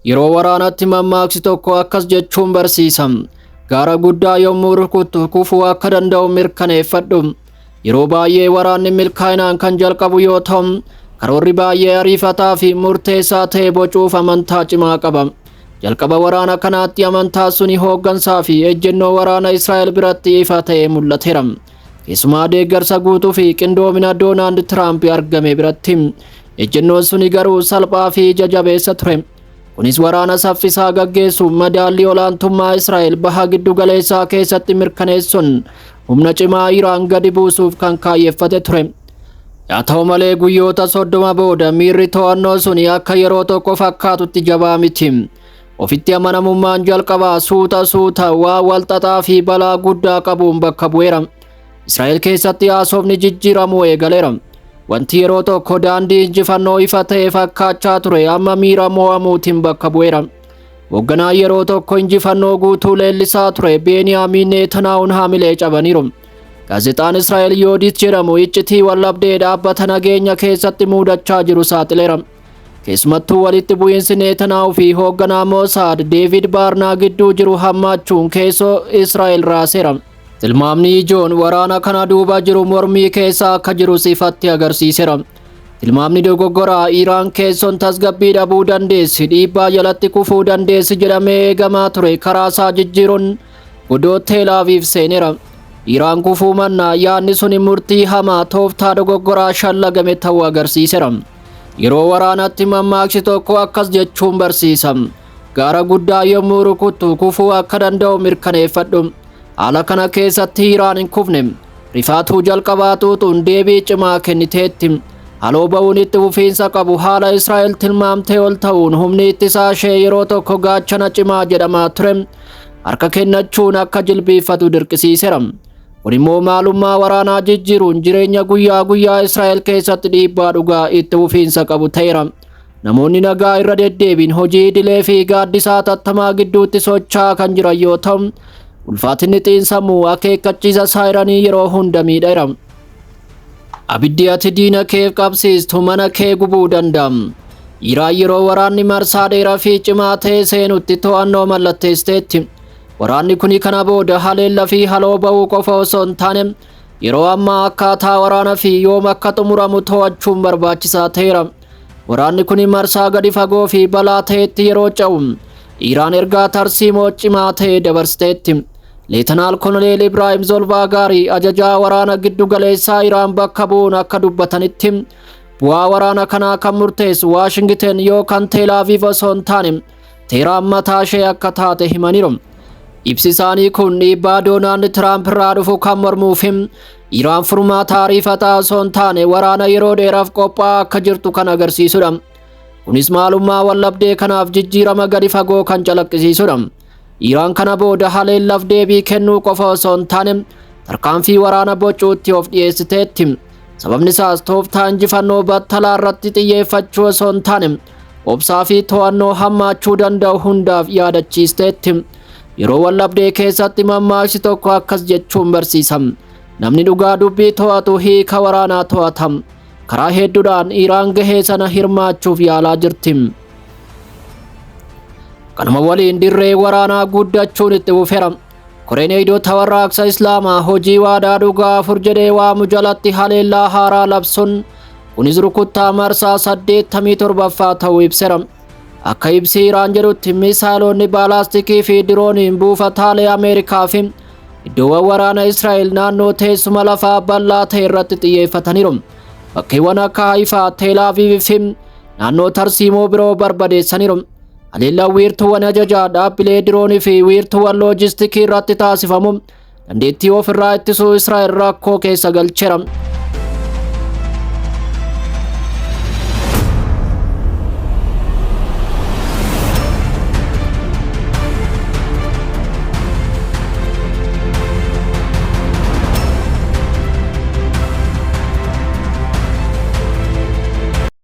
Yeroo waraanatti mammaaksi tokko akkas jechuun barsiisa. Gaara guddaa yommuu rukuttu kufuu akka danda'u mirkaneeffadhu. Yeroo baay'ee waraanni milkaa'inaan kan jalqabu yoo ta'u, karoorri baay'ee ariifataa fi murteessaa ta'e bocuuf amantaa cimaa qaba. Jalqaba waraana kanaatti amantaa suni hooggansaa fi ejjennoo waraana Israa'el biratti ifa ta'ee mul'ateera. Keessumaa deeggarsa guutuu fi qindoomina Doonaald Tiraamp argame biratti. Ejjennoon suni garuu salphaa fi ija jabeessa ture. Kunis waraana saffisaa gaggeessuun madaallii olaantummaa Israa'el baha giddu galeessaa keessatti mirkaneessuun humna cimaa Iraan gadi buusuuf kan kaayyeffate ture. Haa ta'u malee, guyyoota 30 booda miirri to'annoo suni akka yeroo tokko fakkaatutti jabaa miti. Ofitti amanamummaan jalqabaa suuta suuta waa walxaxaa fi balaa guddaa qabuun bakka bu'eera. Israa'el keessatti haasofni jijjiiramuu eegaleera. Wanti yeroo tokko daandii injifannoo ifa ta'e fakkaachaa ture amma miira mo'amuutiin bakka bu'eera. Hoogganaa yeroo tokko injifannoo guutuu leellisaa ture Beeniyaamin Neetanaa'uun haamilee cabaniiru. Gaazexaan Israa'el Yoodit jedhamu iccitii wallabdee dhaabbata nageenya keessatti muudachaa jiru saaxileera. Keessumattuu walitti bu'iinsi Neetanaa'uu fi hoogganaa Moosaad Deevid Baarnaa gidduu jiru hammaachuun keessoo Israa'el raaseera. Tilmaamni ijoon waraana kana duuba jiru mormii keessa akka jiru ifatti agarsiiseera. Tilmaamni dogoggoraa Iraan keessoon tasgabbii dhabuu dandeessi, dhiibbaa jalatti kufuu dandeessi jedhamee eegamaa ture karaa isaa jijjiiruun godoo Teel Aviv seeneera. Iraan kufuu mannaa yaadni suni murtii hamaa tooftaa dogoggoraa shallagame ta'uu agarsiiseera. Yeroo waraanatti mammaaksi tokko akkas jechuun barsiisa. Gaara guddaa yommuu rukuttu kufuu akka danda'u mirkaneeffadhu. Haala kana keessatti Iraan hin kufne. Rifaatuu jalqabaa xuuxuun deebii cimaa kenniteetti. Haloo ba'uun itti fufiinsa qabu haala Israa'el tilmaamtee ol ta'uun humni ittisaa ishee yeroo tokko gaachana cimaa jedhamaa ture harka kennachuun akka jilbiiffatu dirqisiiseera. Kun immoo maalummaa waraanaa jijjiiruun jireenya guyyaa guyyaa Israa'el keessatti dhiibbaa dhugaa itti fufiinsa qabu ta'eera. Namoonni nagaa irra deddeebiin hojii idilee fi gaaddisaa tattamaa gidduutti socho'aa kan jiran yoo ta'u, ulfaatinni xiinsammuu akeekkachiisa saayiranii yeroo hunda miidheera. Abiddi ati diina keef qabsiistu mana kee gubuu danda'a. Iraan yeroo waraanni marsaa dheeraa fi cimaa ta'e seenutti to'annoo mallatteessiteetti. Waraanni kuni kana booda haleella fi haloo ba'uu qofa osoo hin taane, yeroo ammaa akkaataa waraana fi yoom akka xumuramu to'achuun barbaachisaa ta'eera. Waraanni kuni marsaa gadi fagoo fi balaa ta'etti yeroo ce'u, Iraan ergaa tarsiimoo cimaa ta'e dabarsiteetti. Leetanaal Koloneel Ibraahim Zolvaagaarii ajajaa waraana giddu galeessaa Iraan bakka bu'uun akka dubbatanitti, bu'aa waraana kanaa kan murteessu Waashingiten yookaan Teel Aviv osoo hin taane Teeraan mataa ishee akka taate himaniiru. Ibsi isaanii kun dhiibbaa Doonaald Tiraamp irraa dhufu kan mormuuf Iraan furmaata ariifataa osoo hin taane waraana yeroo dheeraaf qophaa'aa akka jirtu kan agarsiisudha. Kunis maalummaa wallabdee kanaaf jijjiirama gadi fagoo kan calaqqisiisudha. Iraan kana booda haleellaaf deebii kennuu qofa osoo hin taane tarkaanfii waraana bocuutti of dhiyeessiteetti. Sababni isaas tooftaa injifannoo battalaa irratti xiyyeeffachuu osoo hin taane obsaa fi to'annoo hammaachuu danda'u hundaaf yaadachiisteetti. Yeroo wallabdee keessatti mammaaksi tokko akkas jechuun barsiisa. Namni dhugaa dubbii to'atu hiika waraanaa to'ata. Karaa hedduudhaan Iraan gahee sana hirmaachuuf yaalaa jirti. Kanuma waliin dirree waraanaa guddachuun itti fufeera. Koreen eegdota warraaqsa Islaamaa hojii waadaa dhugaa afur jedhee waamu jalatti haleellaa haaraa labsuun, kunis rukuttaa marsaa 87ffaa ta'uu ibseera. Akka ibsi Iraan jedhutti, misaayilonni baalaastikii fi dirooniin buufataalee Ameerikaa fi iddoowwan waraana Israa'el naannoo teessuma lafaa bal'aa ta'e irratti xiyyeeffataniiru. Bakkeewwan akka Haifaa, Teel Aviv fi naannoo tarsiimoo biroo barbadeessaniiru. Haleellaan wiirtuuwwan ajajaa, dhaabbilee diroonii fi wiirtuuwwan loojistikii irratti taasifamu dandeettii ofirraa ittisuu Israa'el rakkoo keessa galcheera.